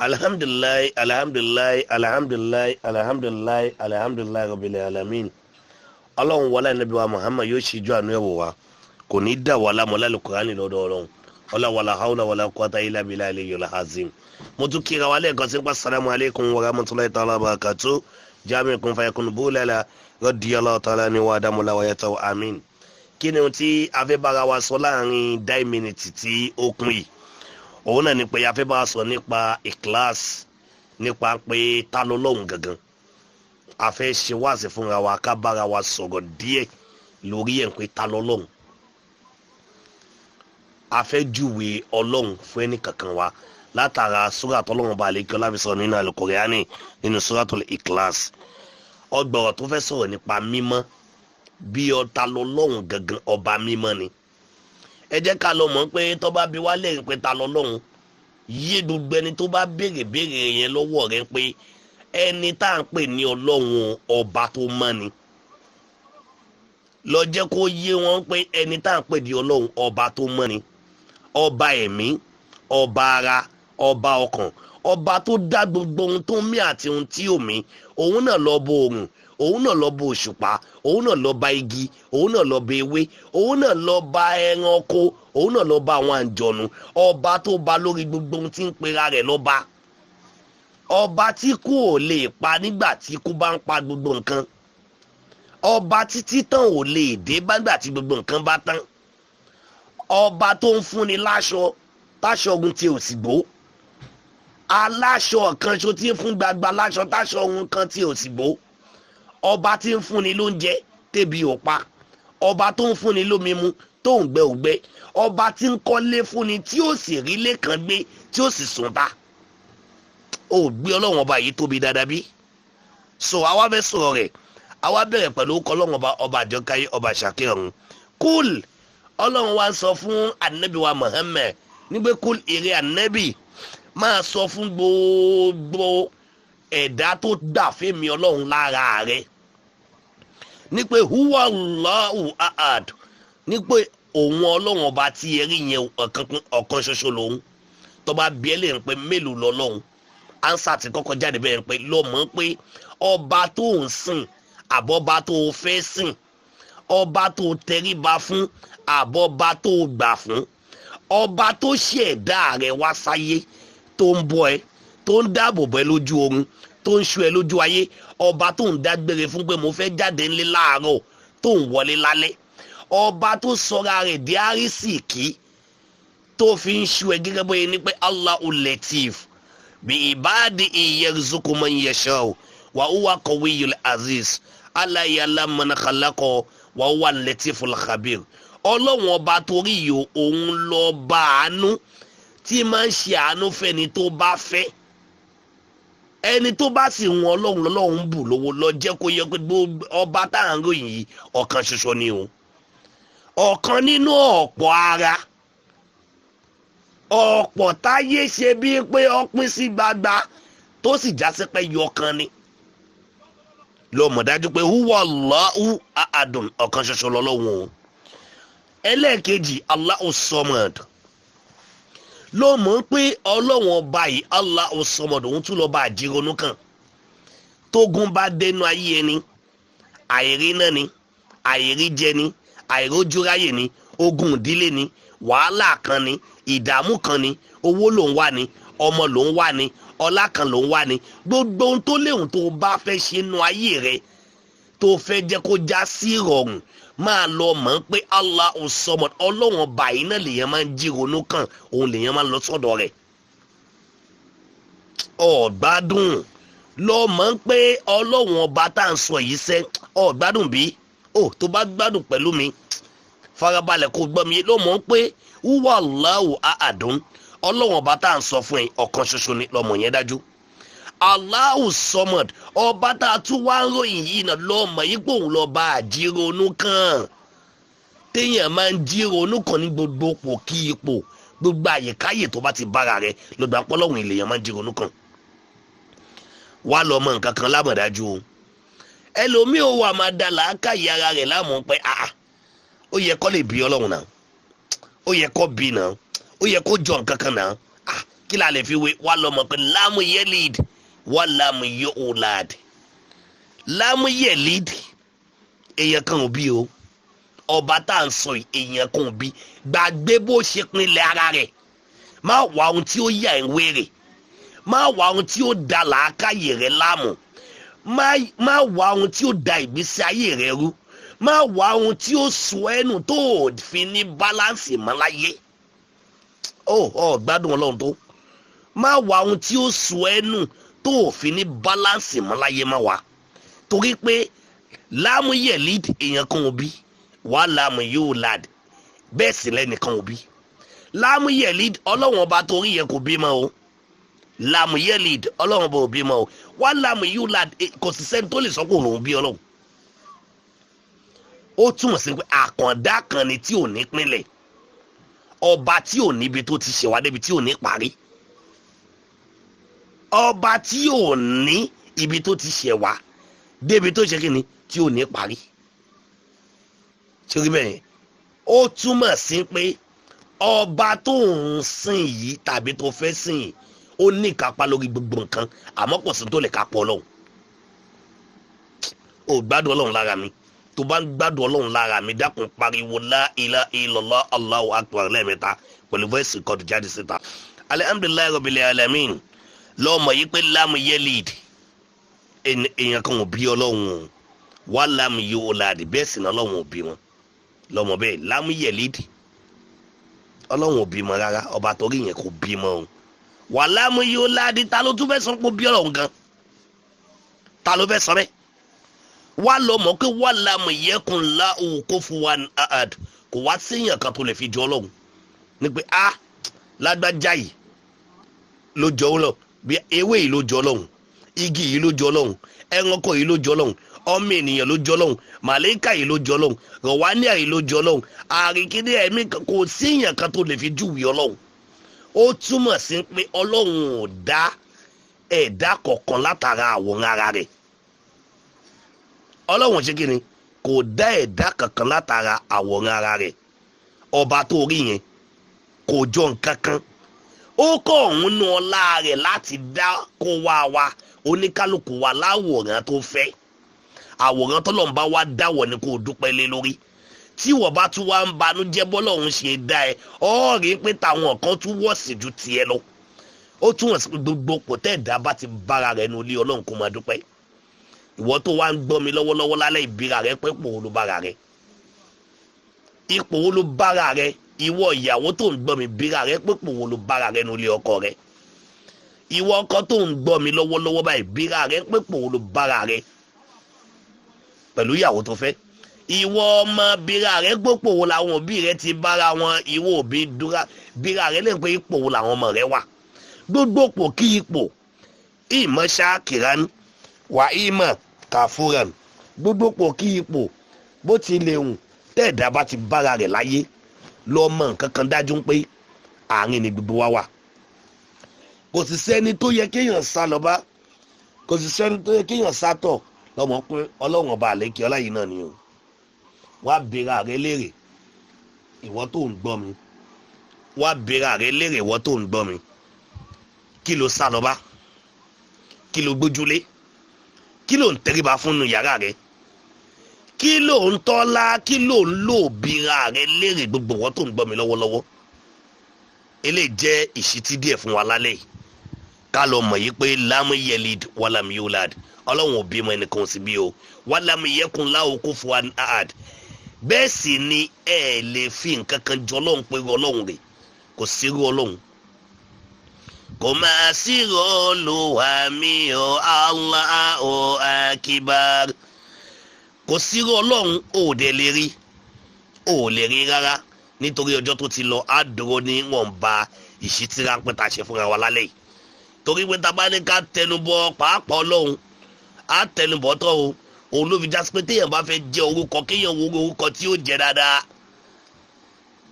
Alhamdulilayi, alhamdulilayi, alhamdulilayi, alhamdulilayi, alhamdulilayi rabbil alamin. Ọlọ́run wọlé Ànábì wa Muhammad yóò ṣíjú àánú ẹ̀ wò wá, kò ní dà wà lámọ́ lálùkùránì lọ́dọ̀ Ọlọ́run. Ọlá wàlà hawla wàlà quwwata illa billahi aliyyil azim. Mo tún kíra wa lẹ́ẹ̀kan sí pa salamu alaykum wa rahmatulahi ta'ala wa barakatuh. Jami kun fayakun bulala radiyallahu ta'ala ni wa adamu wa yataw amin. Kí ni ohun tí a fẹ́ bára wa sọ láàrin 9 minutes tí ó kún yìí? Òun náà ni pé a fẹ́ bára sọ nípa ìkíláàsì, nípa pé ta ló lọ́hùn gangan. A fẹ́ ṣe wáàsí fúnra wa, ká bára wa sọ̀rọ̀ díẹ̀ lórí ẹ̀ pé ta ló lọ́hùn. A fẹ́ júwe Ọlọ́hun fún ẹnì kankan wa látara súrà tọ́lọ́hun bá lè kí ọlá fi sọ nínú Al-Qur'ani, nínú Suratul Ikhlas. Ọgbọ̀rọ̀ tó fẹ́ sọ̀rọ̀ nípa mímọ́, bí ọta lọ lọ́hùn gangan, ọba mímọ́ ni. Ẹ jẹ́ ká lọ mọ̀ pé tó bá bi wá lẹ́rìn pé ta lọ lọ́hùn, yé gbogbo ẹni tó bá béèrè béèrè yẹn lọ́wọ́ rẹ pé ẹni tá à ń pè ní Ọlọ́hun ọba tó mọ́ ni. Lọ jẹ́ kó yé wọn pé ẹni tá à ń pè ní Ọlọ́hun ọba tó mọ́ ni, ọba ẹ̀mí, ọba ara, ọba ọkàn, ọba tó dá gbogbo ohun tó ń mí àti ohun tí ò mí. Òun náà lọ bo oòrùn, òun náà lọ bo òṣùpá, òun náà lọ ba igi, òun náà lọ ba ewé, òun náà lọ ba ẹranko, òun náà lọ ba àwọn àǹjọ̀nú. Ọba tó ba lórí gbogbo ohun tí ń pera rẹ̀ lọ́ba, ọba tí kú ò lè pa nígbà tí kú bá ń pa gbogbo nǹkan, ọba títí tán ò lè dé bá nígbà tí gbogbo nǹkan bá tán, ọba tó ń fúnni láṣọ táṣọ ogun tí ò sì gbó, aláṣọ kan ṣo tí ń fún gbagba láṣọ táṣọ ogun kan tí ò sì gbó, ọba tí ń fúnni lóúnjẹ tébi ò pa, ọba tó ń fúnni lómi mu tó ń gbẹ ògbẹ, ọba tí ń kọ́lé fúnni tí ó sì rí lé kan gbé tí ó sì sùn ta. Ó gbé Ọlọ́run ọba yìí tóbi dáadáa bí. So àwa fẹ́ sọ̀rọ̀ rẹ̀, àwa bẹ̀rẹ̀ pẹ̀lú orúkọ Ọlọ́run ọba, ọba àjọkáyé, ọba àṣàkẹ́ ọ̀run. Kúl, Ọlọ́run wa sọ fún Ànábì wa Muhammad nígbẹ́ kúl, èrè Ànábì máa sọ fún gbogbo ẹ̀dá tó gbà fẹ́mi Ọlọ́run lára rẹ̀ ní pé huwa Allahu ahad, ní pé òun Ọlọ́run ọba tí ẹ rí yẹn ọ̀kan ṣoṣo lòun. Tó bá bí ẹ lè ń pé mélòó lọ́lọ́run, ansa ti kọ́kọ́ jáde bẹ́ẹ̀ pé lọ́mọ pé ọba tó ń sìn àbọ̀ba tó fẹ́ sìn, ọba tó tẹríba fún àbọ̀ba tó gbà fún, ọba tó ṣẹ̀dá rẹ̀ wá sáyé, tó ń bọ́ ẹ, tó ń dáàbò bọ́ ẹ lójú oorun, tó ń ṣú ẹ lójú ayé, ọba tó ń dágbére fún pé mo fẹ́ jáde ńlé láàárọ̀ tó ń wọlé lálẹ́, ọba tó sọra rẹ̀ di àrísìkí tó fi ń ṣú ẹ gẹ́gẹ́ bóyá ní pé Allahu Latif bi ibadi yarzuqu man yasha'u wa huwa qawiyyul aziz ala ya'lamu man khalaqa wa huwa latiful khabir. Ọlọ́run ọba torí yìí òun lọ bá àánú tí máa ń ṣe àánú fẹ́ni tó bá fẹ́, ẹni tó bá sì wọn Ọlọ́run lọ́lọ́run bù lówó. Lọ jẹ́ kó yẹ pé gbogbo ọba tá à ń ròyìn yìí ọ̀kan ṣoṣo ni o, ọ̀kan nínú ọ̀pọ̀ ara, ọ̀pọ̀ táyé ṣe bíi pé ó pín sí gbagba tó sì já sí pé yọkan ni. Lọ mọ̀ dájú pé huwa Allahu ahadun, ọ̀kan ṣoṣo lọ́lọ́run o. Ẹlẹ́ẹ̀kejì, Allahu Samad. Ló mọ̀ pé Ọlọ́run ọba yìí Allahu Samad, òun tún lọ́ọ́ bá àjẹronú kan. Tógun bá dénú ayé ẹni, àìrí náà ni, àìrí jẹ ni, àìrójúráyè ni, ogun ìdílé ni, wàhálà kan ni, ìdààmú kan ni, owó ló ń wá ni, ọmọ ló ń wá ni, ọlá kan ló ń wá ni, gbogbo ohun tó léwu tó bá fẹ́ ṣe nú ayé rẹ tó fẹ́ jẹ́ kó já sí ìrọ̀rùn, máa lọ mọ̀ pé Allahu Samad, Ọlọ́run ọba yìí náà lèèyàn máa ń jíronú kàn, òun lèèyàn máa ń lọ sọ́dọ̀ rẹ̀. Ọ̀gbádùn lọ mọ̀ pé Ọlọ́run ọba tá à ń sọ yìí sẹ́, ọ̀gbádùn bí ó tó bá gbádùn pẹ̀lú mi, farabalẹ̀ kó gbọ́ mi. Lọ mọ̀ pé huwa Allahu ahadun, Ọlọ́run ọba tá à ń sọ fún ẹ ọ̀kan ṣoṣo ni, lọ́mọ yẹn dájú. Allahu Samad, ọba tá a tún wá ń ròyìn yìí náà lọ́mọ yìí pé òun lọ́ọ́ bá àjíronú kàn, téèyàn máa ń jíronú kàn ní gbogbo ipò kí ipò, gbogbo àyèkáyè tó bá ti bára rẹ lọ́gbà pọ́lọ́hún èlèyàn máa ń jíronú kàn. Wá lọ mọ nǹkan kan lámọ̀dájú o, ẹlòmíì ò wà máa da làákàyè ara rẹ̀ láàmú pé àà ó yẹ kó lè bí Ọlọ́run náà, ó yẹ kó bí náà, ó yẹ kó jọ nǹkan kan náà, Kí la lè fi wé? Wà lọ́mọ pé lámú yẹlid wà lámú yóòlad. Lámú yẹlid, èèyàn kan ò bí o. Ọba tá à ń sọ yìí, èèyàn kan ò bí. Gbàgbé bó ṣe pinlẹ̀ ara rẹ̀. Má wá ohun tí ó yà ń wéré, má wá ohun tí ó da làákàyè rẹ̀ láàmú, má wá ohun tí ó da ìgbésí ayé rẹ̀ rú, má wá ohun tí ó sọ ẹnu tó o fi ní báláǹsì mọ́ láyé. Ó ọ gbádùn Ọlọ́run tó. Má wá ohun tí ó sọ ẹnu tó o fi ní báláǹsì mọ́ láyé, má wá, torí pé láàmú yẹ̀líd, èèyàn kan ò bí, wà láàmú yóò lad, bẹ́ẹ̀ sì lẹ́nìkan ò bí. Láàmú yẹ̀líd, Ọlọ́run ọba torí yẹ kò bímọ o. Láàmú yẹ̀líd, Ọlọ́run ọba ò bímọ o. Wà láàmú yóò lad, kò sì sẹ́ni tó lè sọ pé òun bí Ọlọ́run. Ó túmọ̀ sí pé àkàndá kan ni tí ò ní pínlẹ̀, ọba tí ò níbi tó ti ṣèwá débi tí ò ní parí, ọba tí ò ní ibi tó ti ṣẹ̀wá débi tó ṣe kí ni tí ò ní parí. Ṣé bẹ́ẹ̀? Ó túmọ̀ sí pé ọba tó ń sìn yìí tàbí tó fẹ́ sìn yìí, ó ní ìkápá lórí gbogbo nǹkan, àmọ́ kò sí tó lè kápọ̀ Ọlọ́run. Ò gbádùn Ọlọ́run lára mi. Tó bá ń gbádùn Ọlọ́run lára mi, dákun pariwo la ilaha illallah, Allahu akbar lẹ́ẹ̀mẹ́ta pẹ̀lú voice record jáde síta. Alhamdulillahi rabbil alamin. Lọ́mọ yìí pé lámù yẹlid, èèyàn kan ò bí Ọlọ́run o. Wà lámù yóò láàdì, bẹ́ẹ̀ sì ni Ọlọ́run ò bí wọn. Lọ́mọ bẹ́ẹ̀, lámù yẹlid, Ọlọ́run ò bímọ rárá. Ọba torí yẹn kò bímọ o. Wà lámù yóò láàdì, ta ló tún fẹ́ sọ pé bí Ọlọ́run gan? Ta ló fẹ́ sọ bẹ́ẹ̀? Wà lọ́mọ pé wà lámù yẹkùn láhù kufuwan ahad, kò wá séèyàn kan tó lè fi jọ Ọlọ́run ní pé a lágbájá yìí ló jọ ọ́ lọ, bí ewé yìí ló jọ Ọlọ́run, igi yìí ló jọ Ọlọ́run, ẹranko yìí ló jọ Ọlọ́run, ọmọ ènìyàn ló jọ Ọlọ́run, màlẹ́kà yìí ló jọ Ọlọ́run, rọ̀wánìà yìí ló jọ Ọlọ́run, àríkíní ẹ̀mí, kò síyàn kan tó lè fi júwèé Ọlọ́run. Ó túmọ̀ sí pé Ọlọ́run ò dá ẹ̀dá kọ̀ọ̀kan látara àwòrán ara rẹ̀. Ọlọ́run ṣe kí ni? Kò dá ẹ̀dá kankan látara àwòrán ara rẹ̀. Ọba tó rí yẹn kò jọ nǹkan kan, ó kọ́ òun nu ọlá rẹ̀ láti dá kó wá wa oníkálukú wa láwòrán tó fẹ́. Àwòrán tọ́lọ́run bá wá dáwọ̀ ni kò dúpẹ́ lé lórí. Tí wọ́n bá tún wá ń banújẹ́ bọ́lọ́run ṣe dá ẹ, ọ́ rí pé táwọn kan tún wọ̀sì ju tiẹ̀ lọ. Ó túmọ̀ sí pé gbogbo kò tẹ́ ẹ̀dá bá ti bára rẹ̀ nu ilé Ọlọ́run, kó máa dúpẹ́. Ìwọ tó wá ń gbọ́ mi lọ́wọ́lọ́wọ́ lálẹ́, ìbíra rẹ pé ipò wo ló bára rẹ? Ipò wo ló bára rẹ? Ìwọ ìyàwó tó ń gbọ́ mi, bíra rẹ pé ipò wo ló bára rẹ nu ilé ọkọ rẹ? Ìwọ ọkọ tó ń gbọ́ mi lọ́wọ́lọ́wọ́ báyìí, bíra rẹ pé ipò wo ló bára rẹ pẹ̀lú ìyàwó tó fẹ́? Ìwọ ọmọ, bíra rẹ gbópò wo làwọn òbí rẹ ti bára wọn? Ìwọ òbí, bíra rẹ lè pé ipò wo làwọn ọmọ rẹ wà? Gbogbo pò kí ipò, ìmọ̀ ṣáàkìrán wà ìmọ̀ kàfúràn, gbogbo pò kí ipò bó ti lè hùn tẹ́ẹ̀dá bá ti bára rẹ̀ láyé, lọ́mọ nǹkan kan dájú pé àárín ni gbogbo wa wà. Kò sì sẹ́ni tó yẹ kéèyàn sá lọ bá, kò sì sẹ́ni tó yẹ kéèyàn sá tọ̀. Lọ́mọ pé Ọlọ́run ọba àlékè ọlá yìí náà ni o. Wá béèrè rẹ léèrè, ìwọ tó ń gbọ́ mi. Wá béèrè rẹ léèrè, ìwọ tó ń gbọ́ mi. Kí ló sá lọ bá? Kí ló gbójúlé? Kí ló ń tẹríba fún nu yàrá rẹ? Kí ló ń tọ́lá? Kí ló ń lò? Bíra rẹ léèrè, gbogbo ìwọ tó ń gbọ́ mi lọ́wọ́lọ́wọ́. Eléyìí jẹ́ ìṣítí díẹ̀ fún wa lálẹ́ yìí, ká lọ mọ̀ yìí pé lámú yẹlid wàlámù yulad, Ọlọ́run ò bímọ, ẹnìkan ò sì bí o. Wàlámù yẹkùn láwo kufuwan ahad, bẹ́ẹ̀ sì ni ẹ lè fi nǹkan kan jọ Ọlọ́run pé Ọlọ́run rè. Kò sírú Ọlọ́run, kò máa sírò Olúwa mi o, Allahu akbar. Kò sírú Ọlọ́run, ò dẹ̀ lè rí, ò lè rí rárá. Nítorí ọjọ́ tó ti lọ, á dúró ní wọ̀nba ìṣítí ráńpẹ́ tá a ṣe fúnra wa lálẹ́ yìí, torí pé tá a bá ní ká tẹnubọ pàápàá Ọlọ́run, á tẹnubọ tọ́ o. Òun ló fi já sí pé téèyàn bá fẹ́ jẹ́ orúkọ, kéèyàn wo orúkọ tí ó jẹ́ dáadáa.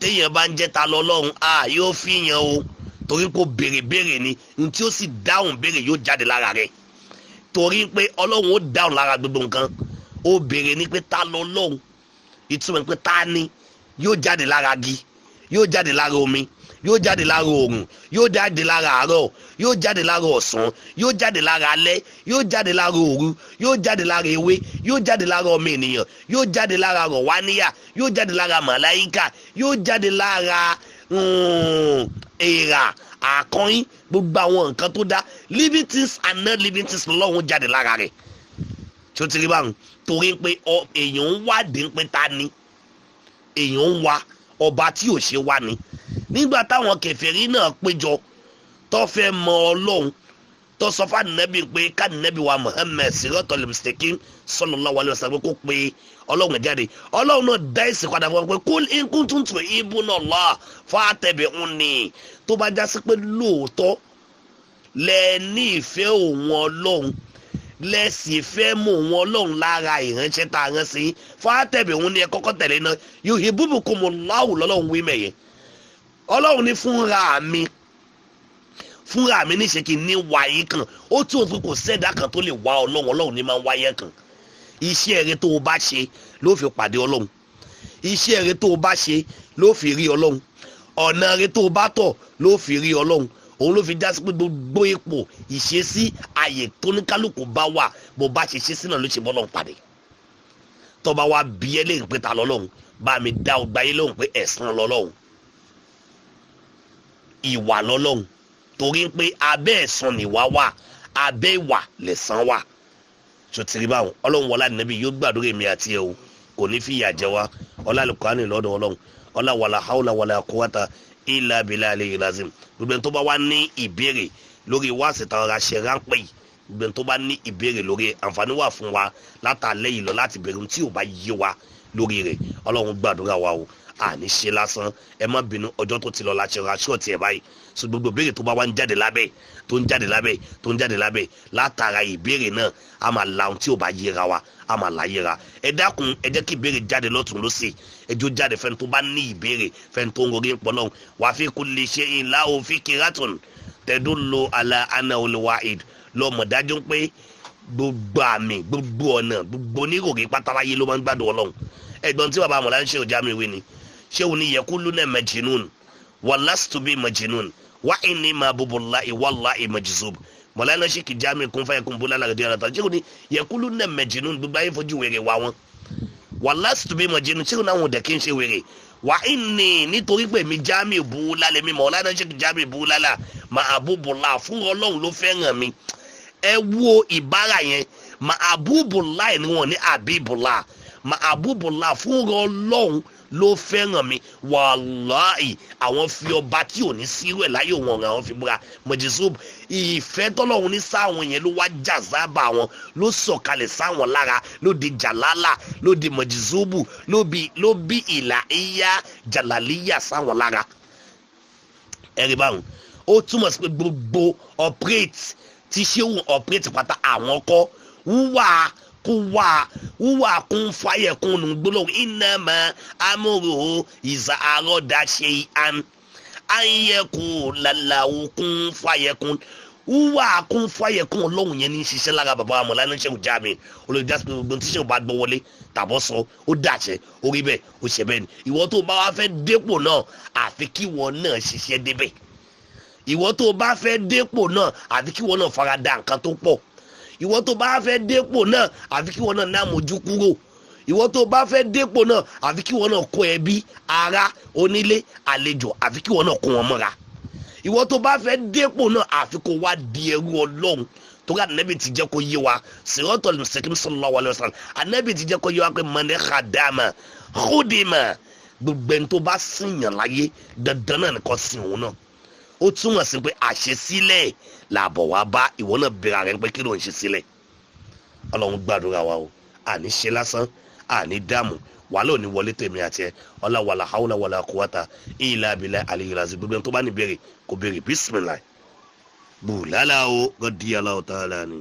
Téèyàn bá ń jẹ́ ta lọ Ọlọ́run, á yóò fi yàn o, torí kò béèrè béèrè ni n tí ó sì dáhùn béèrè yóò jáde lára rẹ̀, torí pé Ọlọ́run ó dáhùn lára gbogbo nǹkan. Ó béèrè ní pé ta lọ Ọlọ́run, ìtumọ̀ pé ta ni yóò jáde lára igi, yóò jáde lára omi. Yóò jáde lára oòrùn, yóò jáde lára àárọ̀, yóò jáde lára ọ̀sán, yóò jáde lára alẹ́, yóò jáde lára òru, yóò jáde lára ewé, yóò jáde lára ọmọ ènìyàn, yóò jáde lára rọ̀wáníyà, yóò jáde lára màláíkà, yóò jáde lára èèrà, àkọ́yìn, gbogbo àwọn nǹkan tó dá, living things and non living things lọ́wọ́ jáde lára rẹ̀. Tí ó ti rí báwọn, torí pé èèyàn ń wádìí pé ta ni èèyàn ń wá, ọba tí ò ṣe wá ni. Nígbà táwọn kèfèrí náà péjọ tó fẹ́ mọ Ọlọ́run, tó sọ fún ànábì pé kánàbì wa Muhammad siratal mustaqim sallallahu alaihi wasallam kó pe Ọlọ́run jáde, Ọlọ́run náà dá èsì padà fún wọn pé kul in kuntum tuhibbuna Allah fattabi'uni. Tó bá já sí pé lóòótọ́ lẹ ní ìfẹ́ òun Ọlọ́run, lẹ́sìn fẹ́ mú òun Ọlọ́run lára ìránṣẹ́ tá a rán sí, fattabi'uni ẹ kọ́kọ́ tẹ̀lé náà, yuhibbukumullahu lọ́lọ́run wí mẹ̀yẹ. Ọlọ́run ní fúnra mi níṣe kí n ní wáyé kan. Ó tún òfin kò sẹ́dá kan tó lè wá Ọlọ́run, Ọlọ́run ní máa ń wáyé kan. Iṣẹ́ rere tó o bá ṣe ló fi pàdé Ọlọ́run, iṣẹ́ rere tó o bá ṣe ló fi rí Ọlọ́run, ọ̀nà rere tó o bá tọ̀ ló fi rí Ọlọ́run. Òun ló fi já sí pé gbogbo ipò ìṣesí àyè tó ní kálukú bá wà, bó bá ṣe ṣe sí náà ló ṣe bọ́lọ́run pàdé. Tó bá wá bí ẹ léèrè pé ta lọ́lọ́run, bá mi dá ọgbà yín lóhùn pé ẹ̀san lọ́lọ́run, ìwà lọ́lọ́run, torí pé abẹ́ ẹ̀san nìwà wà, abẹ́ ìwà lẹ̀san wà. Tó ti rí báwọn, Ọlọ́run wọlá nàbí yóò gbàdúrà èmi àti ẹ̀ o, kò ní fi ìyà jẹ wá. Ọlá Al-Qur'ani lọ́dọ̀ Ọlọ́run, ọlá wàlà haúlà wàlà quwwata illa billahi aliyyil azim. Gbogbo ẹni tó bá wá ní ìbéèrè lórí wáàsí táwọn ará ṣe ráńpẹ́ yìí, gbogbo ẹni tó bá ní ìbéèrè lórí, àǹfààní wà fún wa látàlẹ́ yìí lọ láti béèrè ohun tí ò bá yé wa lórí rẹ̀. Ọlọ́run gbàdúrà wa o, àní ṣe lásán, ẹ má bínú, ọjọ́ tó ti lọ láti ra ṣọ́ọ̀tì ẹ̀ báyìí. So gbogbo ìbéèrè tó bá wá ń jáde lábẹ́, tó ń jáde lábẹ́, tó ń jáde lábẹ́, látara ìbéèrè náà a máa la ohun tí ò bá yéra wa, a máa la yéra. Ẹ dákun, ẹ jẹ́ kí ìbéèrè jáde lọ́tún lọ́sì, ẹ jó jáde fẹ́ni tó bá ní ìbéèrè, fẹ́ni tó ń gorí ń pọ̀ lọ́hùn. Wa fi kulli shay'in lahu fikratun tadullu ala annahu al-wahid. Lọ́mọ dájú pé gbogbo àmì, gbogbo ọ̀nà, gbogbo oníròrí pátáláyé ló máa ń gbádùn Ọlọ́run. Ẹ̀gbọ́n tí bàbá àmọ̀lá ń ṣe òjá mi wí ni, ṣé òun ni yaquluna majnun wa lastu bi majnun wa inni mahbubullahi wallahi majzub. Mọ̀lánà ṣe kì jámi kún fáyẹ̀ kún bólá lára díẹ̀ látà. Ṣé òun ni yaquluna majnun, gbogbo ayé fojú wèrè wá wọn, wa lastu bi majnun, ṣé òun àwọn òdẹ̀ kí n ṣe wèrè, wa inni, nítorí pé mi jámi bú lálẹ́ mi, mọ̀lánà ṣe kì jámi bú lálà mahbubullah, fún Ọlọ́run ló fẹ́ràn mi. Ẹ wo ìbára yẹn, mahbubullah ni wọn ní habibullah, mahbubullah, fún Ọlọ́run ló fẹ́ràn mi. Wàláì, àwọn fi ọba tí ò ní sírú ẹ̀ láyé òun ọ̀ràn àwọn fi búra. Mọ̀jẹ̀sọ́b, ìfẹ́ tọ́lọ́run ní sáwọn yẹn ló wá jàzábà wọn, ló sọ̀kalẹ̀ sáwọn lára, ló di jàlálà, ló di mọ̀jẹ̀sọ́bù, ló bí ìlà ìyá jàlálíyà sáwọn lára. Ẹ̀rí báwọn, ó túmọ̀ sí pé gbogbo ọ̀pẹ́rẹ́tì tí ṣéwù ọ̀pẹ́rẹ́tì pátá àwọn kọ́ wúwà kún wá wúwà kún fáyẹ̀kún nù gbólóhùn innama amruhu iza arada shay'an an yaqula lahu kún fáyẹ̀kún. Wúwà kún fáyẹ̀kún Ọlọ́run yẹn ní ṣiṣẹ́ lára bàbá àmọ̀lá ní ṣẹ́wù jámi olùdásí gbogbo tí ṣẹ́wù bá gbọ́ wọlé tàbọ̀ sọ ó dàṣẹ orí bẹ́ẹ̀ ó ṣe bẹ́ẹ̀ ni. Ìwọ tó bá wá fẹ́ dépò náà àfi kí ìwọ náà ṣiṣẹ́ débẹ̀. Ìwọ tó bá fẹ́ dépò náà àfi kí ìwọ náà farada nǹkan tó pọ̀. Ìwọ tó bá fẹ́ dépò náà àfi kí ìwọ náà ní àmójú kúrò. Ìwọ tó bá fẹ́ dépò náà àfi kí ìwọ náà kó ẹbí, ará, onílé, àlejò, àfi kí ìwọ náà kó wọn mọ́ra. Ìwọ tó bá fẹ́ dépò náà àfi kó wá di ẹrú Ọlọ́run. Torí Ànábì ti jẹ́ kó yé wa, siratal mustaqim sallallahu alaihi wasallam, Ànábì ti jẹ́ kó yé wa pé man khadama khudima, gbogbo ẹni tó bá sìnyàn láyé dandan náà nìkan sìn òun náà. Ó túmọ̀ sí pé àṣesílẹ̀ làbọ̀ wá bá ìwọ náà bẹ̀rẹ̀ rẹ̀ pé kí ló ń ṣe sílẹ̀. Ọlọ́run gbàdúrà wa o, àní ṣe lásán, àní dààmú, wàhálà ò ní wọlé tèmi àti ẹ. Ọlá wàlà haúlà wàlà kúwàtà ìlà abilà àlèyìnlá sí gbogbo ẹni tó bá ní béèrè kò béèrè. Bísímìlà bùlálà o gọdí aláwọ tààlà ni.